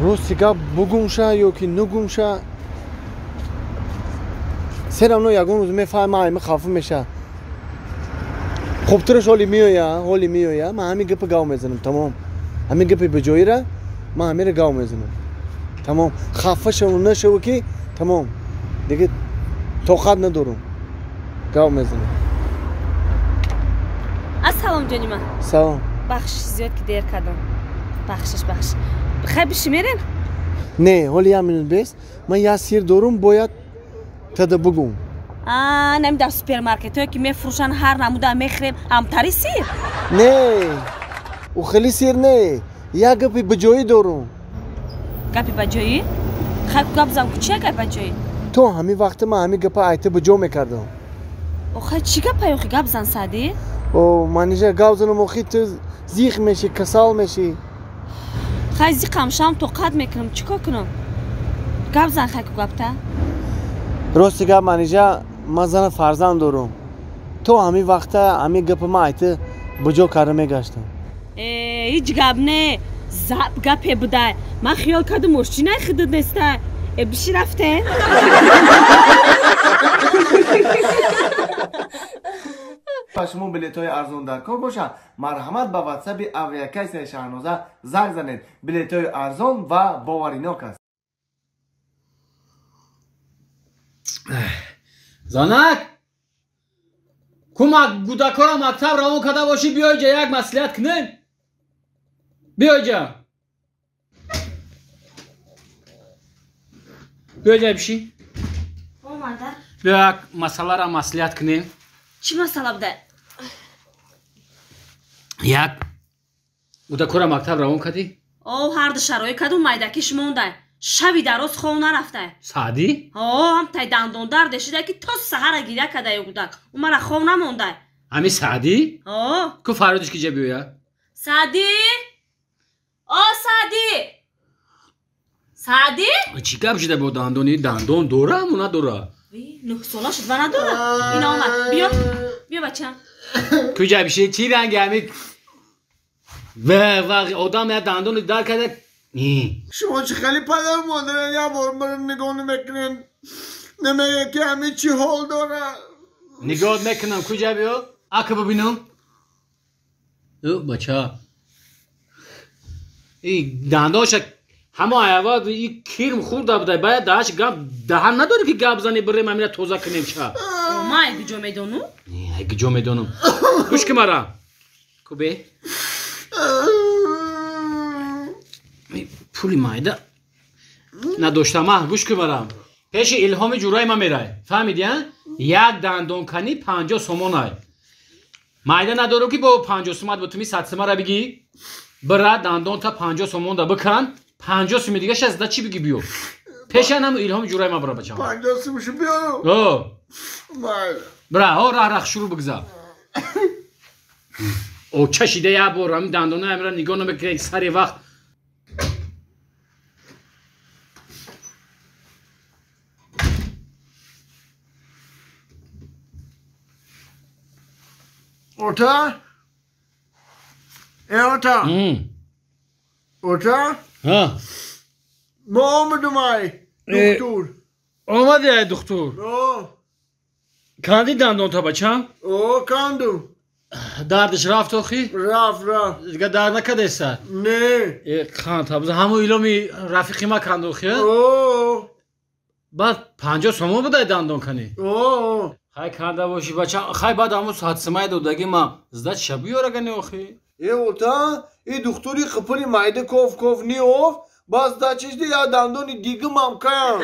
Рости гап бугумша ё ки нугумша, се равно ягон рӯз мефаҳма, айма хафа меша. Хубтараш ҳоли меоя, ҳоли меоя, ман ҳамин гапа гав мезанам, тамом. Ҳамин гапи беҷоира ман ҳамира гав мезанам. Тамом, хафа шаву нашаву ки тамом. Дига тоқат надорам. Гав мезанам. Ассалом ҷони ман. Салом. Бахшиш зиёд ки дер кардам. Бахшиш, бахшиш. Хай биши мерем? Не, ҳоли як минут бес. Ман як сир дорум, бояд тада бугум. Нами дар супермаркетҳое ки мефурӯшанд ҳар намуда мехӯрем, ҳамтари сир? Не, ӯ хеле сир не. Як гапи баҷоӣ дорум. Гапи баҷоӣ? Хай гап зан, ку чия гапи баҷоӣ? То ҳамин вақта ман ҳамин гапа айта баҷо мекардам. Охай чӣ гапай охи гап зан Саъдӣ? О, Манижа гап занам охи ту зиқ мешӣ, касал мешӣ. Хай зиқам шам тоқат мекунам, чӣ кор кунам? Гап зан хай ку гапта. Рости гап Манижа, ман зана фарзанд дорум. То ҳамин вақта ҳамин гапа ман айта баҷо карда мегаштам. Ҳеҷ гап не, заб гапе будай. Ман хиёл кардам мошинай худат нестай. Биши рафтем? Ба шумо билетҳои арзон дар кор бошанд, марҳамат ба ватсапи авиакассияи Шаҳноза занг занед. Билетҳои арзон ва боваринок аст. Занак, кӯмак гудакора мактаб равон карда бошӣ, биёй ҷа як маслиҳат кунем. Биёй ҷа. Биёй ҷа бишӣ. Омада. Биё як масъаларо маслиҳат кунем. Чӣ масъала буда? Як гудакора мактаб равон кардӣ? О, ҳарду шароит кардум, майдакиш мондай. Шаби дароз хов нарафтай. Саъдӣ? О, ҳамтай дандондард шида ки то саҳара гиря кадай гудак. Ӯ мара хов намондай. Ҳами Саъдӣ? О. Ку фарёдиш ки ҷа биёя? Саъдӣ? О, Саъдӣ! Саъдӣ? Чӣ гап шида бо дандони? Дандон дора мо надора? Нӯҳсола шуд ва надора. Ина омад. Биё, биё бачам. Куҷа биши? Чӣ ранги ҳами ва одам я дандони дар карда. Шумо чӣ хеле падару модарен, як бор маро нигоҳ намекунед, намегӯед ки ҳамин чӣ ҳол дора. Нигоҳ мекунам, куҷа биё? Ака бибинам. Ӯ бача. И дандонша ҳамо аявад и кирм хӯрда буда, бояд даҳаш гап даҳан надорӣ ки гап зани бирем ҳамина тоза кунем ша. Ман ай куҷо медонам? Ай куҷо медонам? Гӯш ки мара. Кубе? Пули майда надоштама, гӯш ки марам. Пеши Илҳоми ҷурай ма мерай. Фаҳмидӣ, а? Як дандонканӣ 50 сомон ай. Майда надорам ки бо 50 сомат бо туми 100 сомара бигӣ. Бира дандонта 50 сомон да бикан, 50 суми дига шаз да чӣ бигӣ биё. Пешанам Илҳоми ҷурай ма бира бачам. 50 сумишу биё. О. Бира, о раҳ раҳ шурӯъ бигзар. О чашида як бор ҳамин дандона амира нигоҳ намекунед сари вақт. Ота? Э, ота? Ота? Ҳа. Мо омадум ай, духтур. Омади ай духтур? О. Канди дандонта бачам? О, канду. Дардиш рафт охи? Рафт, рафт. Дига дард накардеса? Не. Э, қанд ҳамун иломи рафиқи ма канду охи? О. Баъд 50 сомон будай дандон канӣ? О. Хай канда бошӣ бача, хай баъд ҳамун садсимай додаги ма зда чиша биёрагани охи? Э, ота, и духтури қипули майда ков ков ниёфт, бас дачишди я дандони дигимам канд.